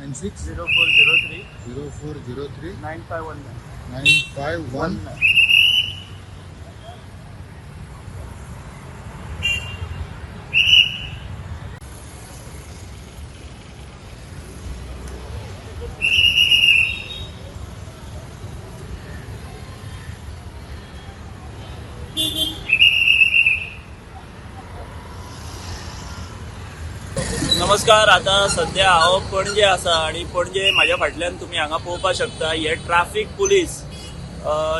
96 0403 0403 9519 951. नमस्कार. आता सध्या हांव पणजे आसा आणि पणजे म्हाज्या फाटल्यान तुमी हांगा पळोवपाक शकता हे ट्राफीक पुलीस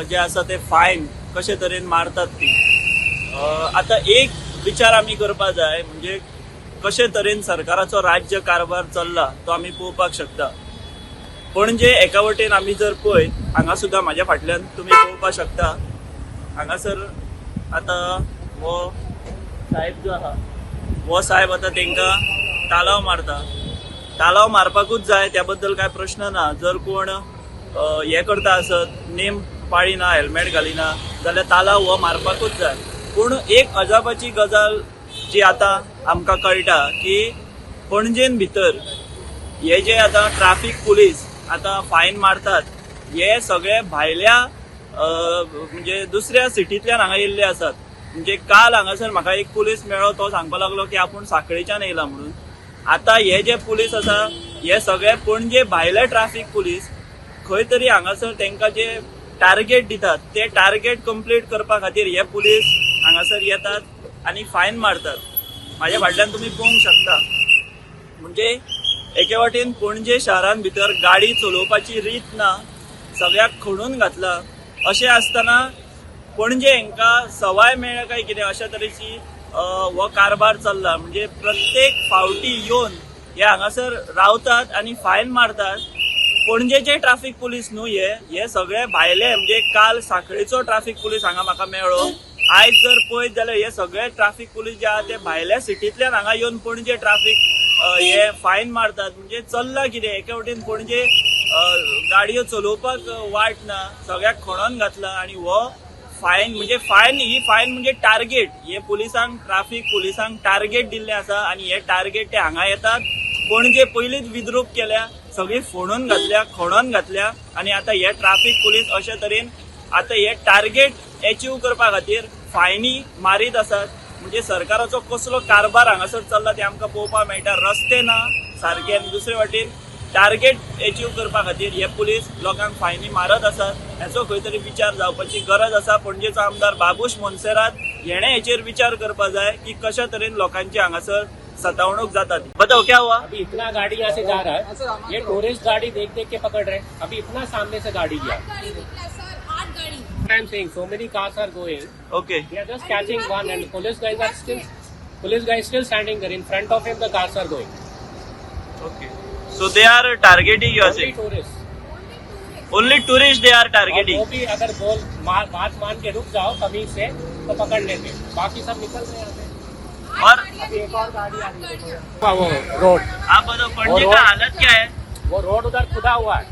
जे आसा ते फायन कशे तरेन मारतात ती. आतां एक विचार आमी करपा जाय, म्हणजे कशे तरेन सरकाराचो राज्य कारभार चल्ला तो आमी पळोवपाक शकता. पणजे एका वटेन आमी जर पळयत हांगा सुद्दां म्हाज्या फाटल्यान तुमी पळोवपाक शकता, हांगासर आतां हो साहेब जो आहा हो साहेब आतां तेंकां तालाव मारता. तालाव मारपाकूच जाय, त्या बद्दल काय प्रश्न ना. जर कोण हे करता आसत, नेम पाळिना, हेल्मेट घालिना जाल्यार तालाव हो मारपाकूच जाय. पूण एक अजापाची गजाल जी आतां आमकां कळटा की पणजेन भितर हे जे आतां ट्राफीक पुलीस आतां फायन मारतात हे सगळे भायल्या म्हणजे दुसऱ्या सिटींतल्यान हांगा येयल्ले आसात. म्हणजे काल हांगासर म्हाका एक पुलीस मेळ्ळो, तो सांगपाक लागलो की आपूण साखळेच्यान येयला म्हणून. आतां हे जे पुलीस आसा हे सगळे पणजे भायले ट्राफीक पुलीस खंय तरी हांगासर तेंकां जे टार्गेट दितात ते टार्गेट कंप्लीट करपा खातीर हे पुलीस हांगासर येतात आनी फायन मारतात. म्हाज्या फाटल्यान तुमी पळोवंक शकता. म्हणजे एके वाटेन पणजे शारान भितर गाडी चलोवपाची रीत ना, सगळ्याक खणून घातला. अशें आसतना पणजे हांकां सवाय मेळ्ळ्या काय कितें अशा तरेची हो कारभार चल्ला. म्हणजे प्रत्येक फावटी येवन हे हांगासर रावतात आनी फायन मारतात. पणजेचे ट्राफीक पुलीस न्हू हे, हे सगळे भायले. म्हणजे काल साखळेचो ट्राफीक पुलीस हांगा म्हाका मेळ्ळो. आयज जर पळयत जाल्यार हे सगळे ट्राफीक पुलीस जे आहा ते भायल्या सिटींतल्यान हांगा येवन पणजे ट्राफीक हे फायन मारतात. म्हणजे चल्ला कितें? एके वटेन पणजे गाडयो चलोवपाक वाट ना, सगळ्याक खणोन घातला आनी हो फायन म्हणजे फायन, ही फायन म्हणजे टार्गेट. हे पुलिसांक, ट्राफीक पुलिसांक टार्गेट दिल्लें आसा आनी हे टार्गेट ते हांगा येतात. पणजे पयलींच विद्रूप केल्या, सगळी फोडून घातल्या, खणोन घातल्या आनी आतां हे ट्राफीक पुलीस अशे तरेन आतां हे टार्गेट एचीव करपा खातीर फायनी मारीत आसात. म्हणजे सरकाराचो कसलो कारभार हांगासर चल्ला ते आमकां पळोवपाक मेळटा. रस्ते ना सारके आनी दुसरे वाटेन टार्गेट एचीव करपा खातीर हे पुलीस लोकांक फायनी मारत आसात. हेचो खंय तरी विचार जावपाची गरज आसा. पणजेचो आमदार बाबूश मोन्सेरात हेणे हेचेर विचार करपा जाय की कशा तरेन लोकांची हांगासर सतावणूक जाता ती. बताओ क्या हुआ? अभी इतना गाड़ी यहाँ से जा रहा है, ये टूरिस्ट गाड़ी देख देख के पकड़ रहे हैं. अभी इतना सामने से गाड़ी गया. 8 गाड़ी निकला सर, 8 गाड़ी. I am saying so many cars are going. Okay. They are just catching one and police guys still standing there in front of him. The cars are going. Okay, so they are targeting you? Only tourist. Only tourist they are Aur targeting. वो भी अगर बोल बात मान K रुक जाओ तमीज से तो पकड़ लेते हैं. बाकी सब निकल रहे हैं यहाँ से. और अभी एक और गाड़ी आ रही है देखो. वो रोड आप बताओ पणजे का हालत क्या है? वो रोड उधर खुदा हुआ है,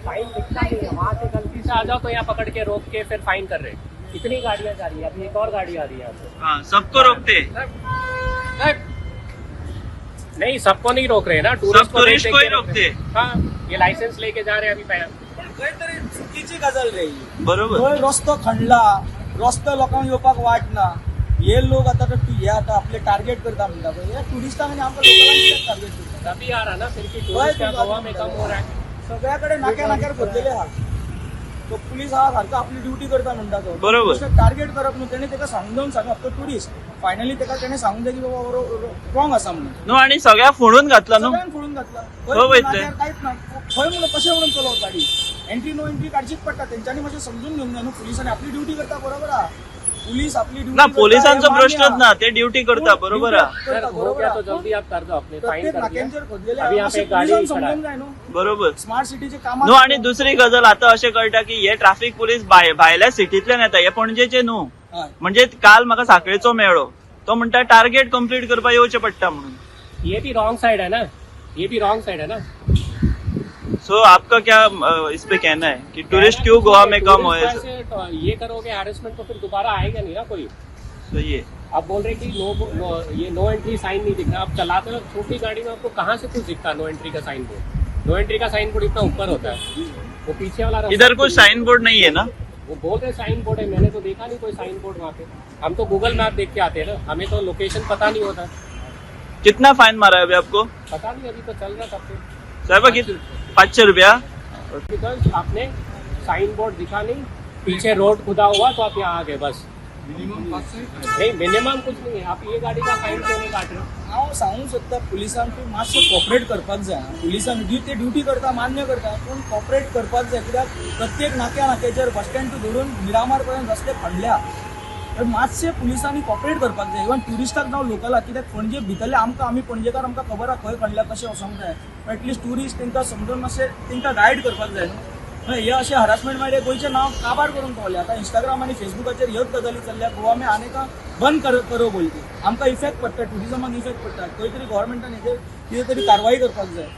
फाइन दिखता नहीं है. वहाँ से गलती से आ जाओ तो यहाँ पकड़ के रोक के फिर फाइन कर रहे हैं. इतनी गाड़ियाँ जा रही है. अभी एक और गाड़ी आ रही है यहाँ से. हाँ, सबको रोकते? नहीं, सबको नहीं रोक रहे ना, टूरिस्ट सब टूरिस्ट को ही रोकते. हाँ, ये लाइसेंस लेके जा रहे हैं अभी पहले. खंय तरी चुकीची गजाल रे ही. बरोबर. खंय रस्तो खणला, रस्तो लोकांक येवपाक वाट ना. हे लोक आतां ते हे आतां आपले टार्गेट करता म्हणटा पळय, हे ट्युरिस्टांक आनी आमकां लोकलांक कित्याक टार्गेट करता? तभी आ रहा ना फिर कि टूरिस्ट का गोवा में कम हो रहा है. सगळ्या कडेन नाक्या नाक्यार खोदलेले आहा. तो पुलीस आहा सारको आपली ड्युटी करता म्हणटा तो. बरोबर. टार्गेट करप न्हू, तेणे तेका समजावन सांगप. तो ट्युरिस्ट फायनली तेका तेणे सांगूंक जाय की बाबा रॉंग आसा म्हणून. न्हू आनी सगळ्याक फोडून घातला न्हू. सगळ्यांक फोडून घातला. हो वयतले. नाक्यार कांयच ना. खंय म्हणून कशें म्हणून चलोवप गाडी? एंट्री नो एंट्री काडचीच पडटा. तेंच्यांनी मातशें समजून घेवंक जाय न्हू. पुलिसांनी आपली ड्युटी करता बरोबर आहा. पुलीस आपली ड्युटी ना, पोलिसांचो प्रश्नच ना, ते ड्युटी करता बरोबर आहा. सर हो गया तो जल्दी आप कर दो, अपने फाइन प्रत्येक कर दिया. नाक्यांचेर खोदलेले अभी आहा. यहाँ पे मातशें एक गाड़ी पुलिसान खड़ा है. समजूंक जाय न्हू. बरोबर. स्मार्ट सिटीचे कामां न्हू आनी दुसरी गजाल आतां अशें कळटा की हे ट्राफीक पुलीस भायल्या सिटींतल्यान येता, हे पणजेचे न्हू. हय. म्हणजे काल म्हाका साखळेचो मेळ्ळो, तो म्हणटा टार्गेट कंप्लीट करपाक येवचें पडटा म्हणून. ये भी रॉन्ग साइड है ना, ये भी रॉन्ग साइड है ना. सो आपका क्या इस पे कहना है कि टूरिस्ट क्यों गोवा में कम हुए? टूरिस्ट ऐसे तो ये करोगे हैरेसमेंट तो फिर दोबारा आएगा नहीं ना कोई. सही है. आप बोल रहे कि नो, नो ये नो एंट्री साइन नहीं दिख रहा. आप चलाते हो छोटी गाड़ी में, आपको कहाँ से कुछ दिखता नो एंट्री का साइन बोर्ड? नो एंट्री का साइन बोर्ड इतना ऊपर होता है, वो पीछे वाला रास्ता। इधर कुछ साइन बोर्ड नहीं है ना? वो बोल रहे साइन बोर्ड है, मैंने तो देखा नहीं कोई साइन बोर्ड वहाँ पे। हम तो गूगल मैप देख के आते हैं ना, हमें तो लोकेशन पता नहीं होता। कितना फाइन मारा है अभी आपको? पता नहीं, अभी तो चल रहा सबसे। साहेब, 500 रुपया। Because आपने साइन बोर्ड दिखा नहीं, पीछे रोड खुदा हुआ तो आप यहाँ आ गए बस। नहीं, मिनिमम कुछ नहीं है। आप ये गाड़ी का फाइन क्यों नहीं काट रहे हो? हांव सांगूंक सोदता पुलिसांक तूं मातशें कॉपरेट करपाक जाय. पुलिसांक ते ड्युटी करता, मान्य करता, पूण कॉपरेट करपाक जाय, कित्याक प्रत्येक नाक्या नाक्याचेर बस स्टँड टू धरून मिरामार पर्यंत रस्ते खणल्या. तर मातशें पुलिसांनी कॉपरेट करपाक जाय, इवन ट्युरिस्टाक जावं लोकलाक, कित्याक पणजे भितरले आमकां, आमी पणजेकार, आमकां खबर आहा खंय खणल्या, कशें वचोंक जाय. पण एटलिस्ट ट्युरिस्ट तांकां समजून मातशें तांकां गायड करपाक जाय न्हू. हे अशें हरासमेंट मागीर गोंयचें नांव काबार करूंक पावलें. आतां इंस्टाग्राम आनी फेसबुकाचेर ह्योच गजाली चल्ल्या, गोवा में आने का बंद कर करो बोलती. आमकां इफेक्ट पडटा, ट्युरिजमाक इफेक्ट पडटा. खंय तरी गव्हर्मेंटान हेजेर कितें तरी कारवाई करपाक जाय.